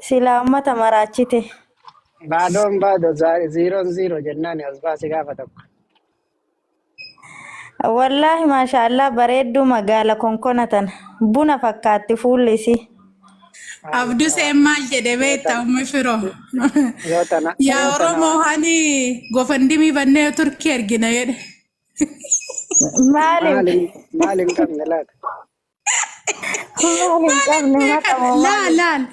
Silaa ummata maraachite. Baadoon baado ziiroon ziiroo jennaan as baase gaafa tokko. Wallaahi maashaallah bareedduu magaala konkona tana. Buna fakkaatti fuulli isii. Abduseen maal jedhe beektaa ummi firoo. Yoo tana Yaa yoo tana Oromoo hani gofandimii bannee Turkii ergina jedhe. Maaliif? maal hin maal hin qabne laata? Maal hin qabne maqamoo Laal maaliif? laal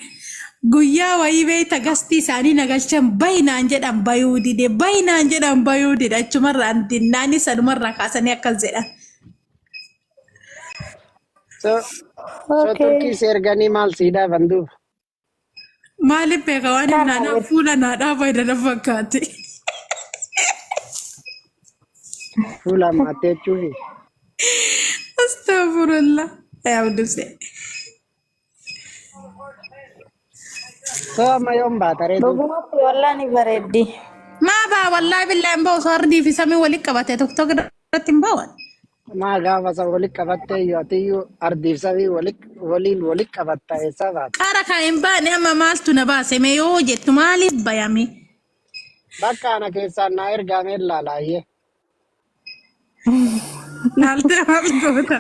guyyaa wayii beekta gastii isaanii nagalchan bayinaan jedhan bayuu dide bayinaan jedhan bayuu dide achumarraa dinnaani sanumarraa kaasanii akkas jedhan. So so Okay. Turkii si erganii maal sii dhaaban duuba? Maaliif beeka waan hin Kana naanaa fuula naa dhaaba jedhan fakkaate. Fuula hammaattee jechuufi. Astagfirullah. Yaa Abdusee. So amma yoom baata ree duuba? Dhugumatti wallah ni bareeddi. Maa baa wallaahi billaa hin ba'u sardii fi samii walitti qabate tokko tokko irratti hin ba'u. Maa gaafa san walitti qabattee iyyuu atiyyuu ardiif samii waliin walitti qabatta eessaa baata? Qara kan hin baane amma maaltu na baase mee yoo jettu maaliif bayame? Bakka ana keessaan naa ergaamee laalaayyee. Laaltee maal goota?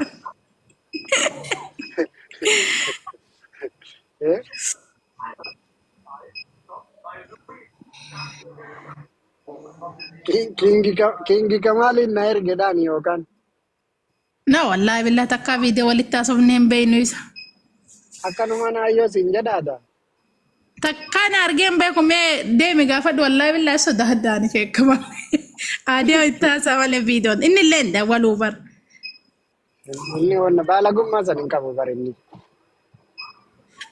Eh? Kingi Kamaaliin na ergedhaan yookaan Na wallaahi billaa takkaa viidiyoo walitti haasofnee hin beeknu isa. akkanuma naayyoo siin jedhaata. Takkaa na argee hin beeku mee deemi gaafadhu wallaahi billaa sodaadhaan sheekama. Aadee itti haasaa malee viidiyoon inni illee hin dawwaluu bar. Inni wanna baalagummaa san hin qabu bar inni.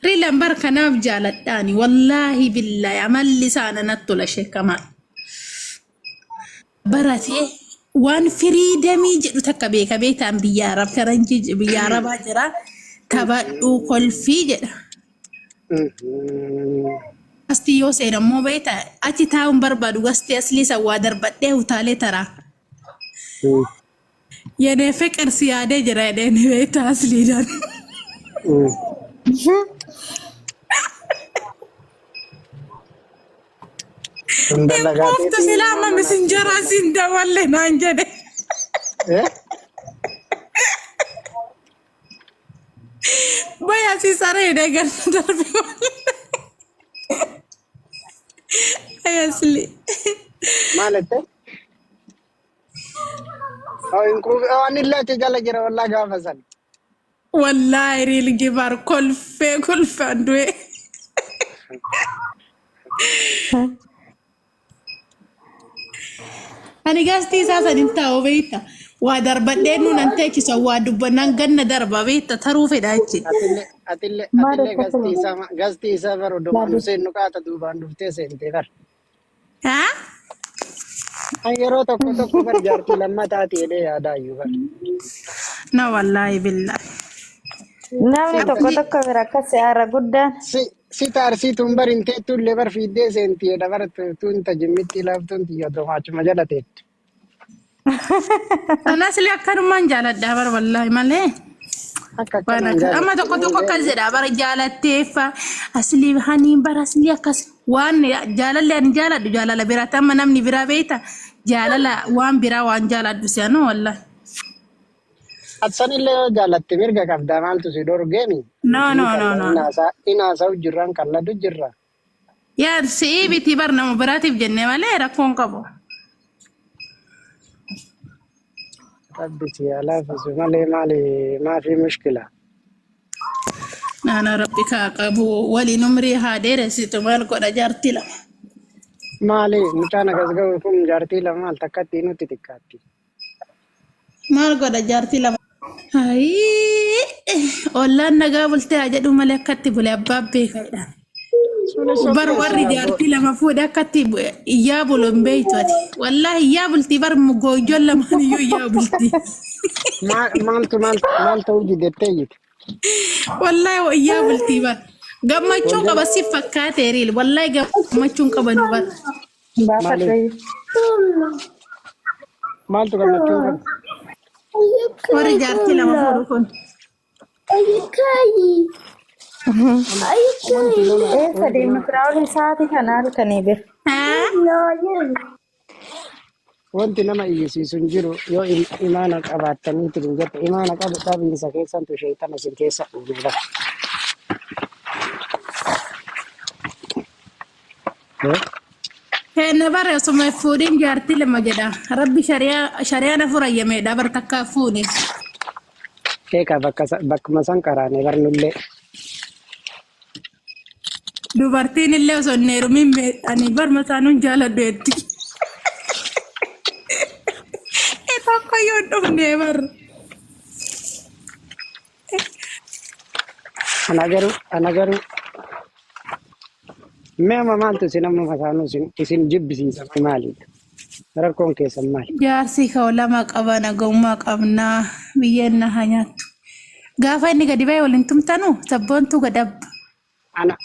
Riilan bar kanaaf jaaladhaani wallaahi billaahi amalli isaa natti tola sheekamaa. Baratee waan firiidamii jedhu takka beeka beektaan biyya arab faranjii biyya arabaa jira taphadhuu kolfii jedha. Gastii yoo seen ammoo beekta achi taa'uun barbaadu gastii aslii san waa darbadhee utaalee taraa. Yenee fiqir si yaadee jira jedheen beekta asliidhaan. Sun dalagaa Qoftu teetii silaa amma mana misinjaraa siin dawalle naan jedhe. Eh? Baya si saree dha ganna darbe. Ay asli. Maal jette? Oh, hin quufi. Oh, ani illee achi jala jira wallaa gaafa san. Wallaahi riil gibaar kolfee kolfaan du'e. Ani gastii isaa san hin taa'u beekta. Waa darbadhee nuun an teechisa waa dubbannaan ganna darba beekta taruu fedha achi. Atillee atillee Maal atillee akkasuma? gastii isaa gastii isaa bar oduma nu seennu qaata duubaan dhuftee seentee bar. Haa? An yeroo tokko tokko bar jaartii lammataati jedhee yaadaa iyyuu bar. Na wallaahi billaahi. Namni tokko tokko bira akkas aara guddaan. Si si taarsii tun bar hin teettu illee bar fiiddee seenti jedha bar tun ta jimmitti laaftuun tiyya oduma achuma jala teettu. Anas illee akkanumaan jaaladha bar wallaahi malee. Akka Waan akkanaan akka amma jaalattu tokko tokko akkas jedha bara jaalatteeffa aslii hanii bara aslii akkas waan jaalalli ani jaaladhu jaalala biraatti amma namni biraa beekta jaalala waan biraa waan jaaladhu si'anu wallaahi. Atsanillee yoo jaalatte mirga qabdaa maaltu si dhorgeemi? No Nuti no ni no qalla no. in haasa'u jirraan qalladu jirra. Yaa si'ii biti bar nama biraatiif jennee malee rakkoon qabu. Rabbi si haa laaffisu malee maali maafi mushkila. Naana rabbi kaa qabu waliin umrii haa dheeressitu maal godha jaartii lama. Maali mucaan akkas ga'u kun jaartii lama al takkatti nutti xiqqaatti. Maal godha jaartii lama. Ayii ollaan nagaa bultee haa jedhu malee akkatti bule abbaan beekaadha. Sunis Bar okay warri si jaartii lama fuudhe akkatti iyyaa bulu hin beektu ati. Wallaahi iyyaa bultii bar goojjoon lamaan iyyuu iyyaa bultii. Maaltu maal maal ta'uu didettee jiti. Wallaahi iyyaa bultii bar. Gammachuu qaba si fakkaate riil. Wallaahi gammachuun qabanu bar. Baafadhu. Maaliif? Maaltu gammachuu qaba? Warri jaartii lama fuudhu kun. Wanti nama Eessa wanti deemna nama firaa'ol sa'aatii kana halkanii bira. Wanti nama iyyisiisu hin jiru yoo imaana qabaattaniitiin hin jette imaana qabu dhabiinsa keessantu sheexana isin keessa uume bara. Kenna bara osuma hin fuudhin jaartii lama jedha. Rabbi shari'aa shari'aan afur ayyameedha bar takka fuune. Eegaa bakka bakkuma san qaraane barnullee. Dubartiin illee osoo hin heerumin ani barma isaanuun jaaladhu jetti. Tokko yoo hin dhufne bar. Ana garuu mee amma maaltu isin amma masaanuu isin jibbisiisa maalidha? Rakkoon keessan maali? Jaarsi koo lama qaba nagummaa qabnaa biyyeen na haa nyaattu. Gaafa inni gadi ba'e waliin tumtanu sabboontuu gadabba.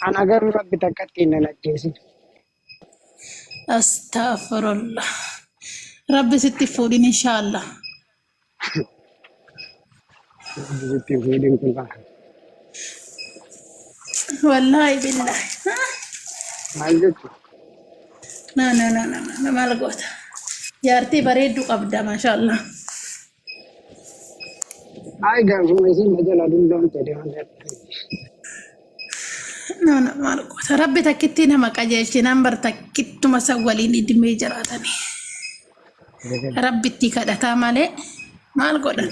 Ana garuu rabbi takkatti hin ajjeesin. Astaghfirullah. Rabbi sitti fuudhin inshaallah. Rabbi sitti hin fuudhin kun maal? Wallaahi billahi. Maal jechuudha? Na na na na na maal goota. Jaartii bareedduu qabda maashaallah. Ay gaafuma isin na jala dulloomte deeman. Na na maal goota. Rabbi takkitti nama qajeelchinaan bar takkittuma san waliin idimee jiraatanii. Rabbitti kadhataa malee maal godhan?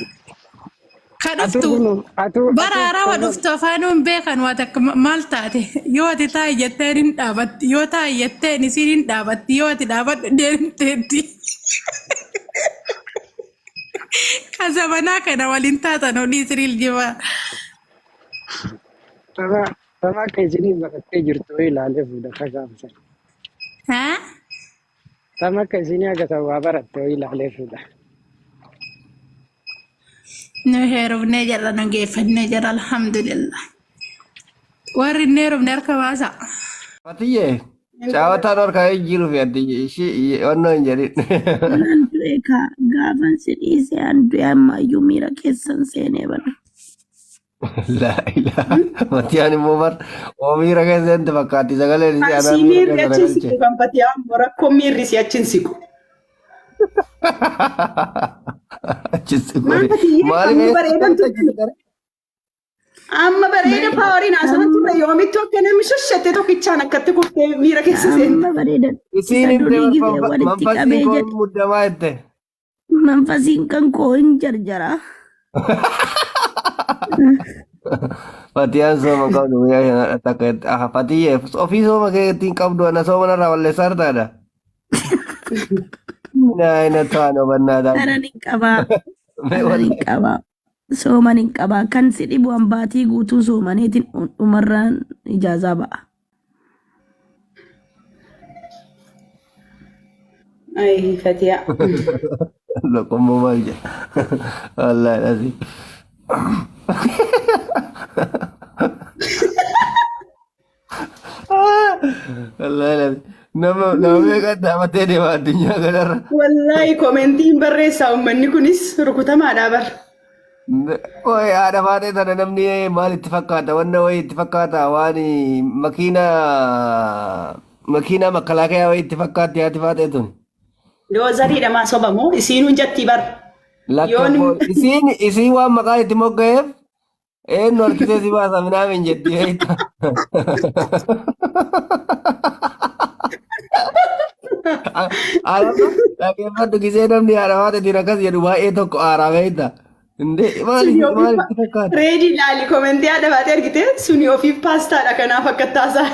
Ka Atuu dhuftu kun atuu bara atuu haarawaa kun dhuftu afaanuu hin beekan waa takka maal taate yoo ati taa'i jetteen hin dhaabatti yoo taa'i jetteen isiin hin dhaabatti yoo ati dhaabadhu deemteetti. Ka zamanaa kana waliin taatan olii siriil jibaa. Sama sama akka isinii barattee jirtu ilaalee fuudha kakaamsa. Haa? Sama akka isinii haga waa baratte ilaalee fuudha. Nu heerumnee jirra nu geeffannee jirra alhamdulillah. Warri hin heerumne harka baasa. Fatiyyee caawataan harkaa hin jiru fi addi ishii onnoo hin jedhin. Nan du'e kaa gaafan si dhiise an du'e ammayyuu miira keessan seenee bara. Laa ilaa Fatiyaan immoo bar oomiira keessa seente fakkaatti sagaleen isii anaa Asii miira miirri keessa na achi hin galche. siqu kan Fatiyaa ammoo rakkoon miirri si achi hin siqu. Achi Maal siqu. Fatiyyee Maaliif amma eessa bareedan seente achi turte? siqare? Amma bareeda paawariin haasawaa turre yoomittu akka namni shashshatte tokkichaan akkatti kuftee miira keessa seente. Amma bareedan Isiin isa himte durii gizee walitti manfasiin qabee koo jedhe muddamaa jette. manfasiin kan koo hin jarjara. Fatiyaan sooma qabdu guyyaa kana takka jette. Aha Fatiyyee ofii sooma keetiin qabdu ana sooma narraa balleessaa jirtaadha. Naa ina taano bannaa Karan hin qabaa. Mee Karan hin wallahi. qabaa. Sooman hin qabaa. Kan si dhibu an baatii guutuu soomaneetiin dhumarraan ijaazaa ba'a. Ay Fatiyaa. Loqommoo maal jedha? Wallahi dhasi. Wallahi dhasi. Nama meeqa dhaabatee deema addunyaa kanarra. Wallaahi komentiin barreessaa uummanni kunis rukutamaadhaa bar. Oi haadha faatee tana namni maal itti fakkaata? Wanna wayii itti fakkaata waan makiinaa makkalaakayaa wayii itti fakkaatti haati faatee tun. Doozariidha maa sobamoo isiinuu jettii bar. Lakka Yoon immoo isiin waan maqaan itti mogga'eef eenyu harkisee si baasa minaamin jetti beekta. Alama dhaggeeffadhu gisee namni haadha faateetiin akkas jedhu baay'ee tokko aaraa beekta. Indee maal suni maal ofiif itti fakkaata? reedii ilaali komentii haadha faatee argite suni ofiif paastaadha kanaaf akka taasaa.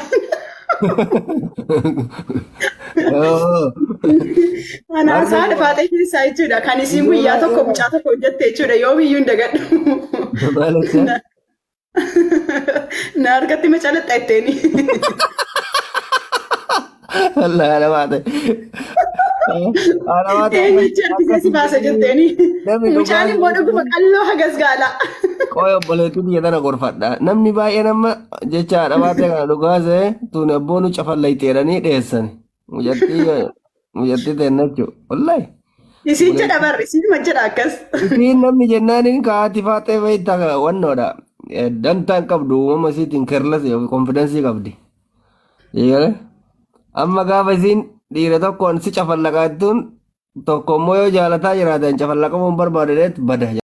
Anaas haadha faatee keessaa jechuudha kan isiin guyyaa tokko mucaa tokko hojjette jechuudha yoomiyyuu hin dagadhu. Maal jecha? Na harkatti macalaxxa jetteeni. Wallahi haadha faate. Haadha faate Eenyuchi harkisee si baasa jetteeni. Namni Mucaan dhugaa immoo dhuguma qalloo hagas gaala. Qoy obboleettii biyya tana gorfadha. Namni baay'een amma jecha haadha baatee kana dhugaase tun abboonu cafallayte jedhanii dhiyeessan. Mucattii teenna jechuudha. Wallahi. Isiin jedha barri isiinuma jedha akkas. Isiin namni jennaaniin kaati faaxee beekta wannoodha. Dantaa hin qabdu uumama isiitiin careless yookiin confidence qabdi. Eegale. Amma gaafa isiin dhiira tokkoon si cafallaqaa jettuun tokko immoo yoo jaalataa jiraatan cafallaqamuu hin barbaadu jedheet bada.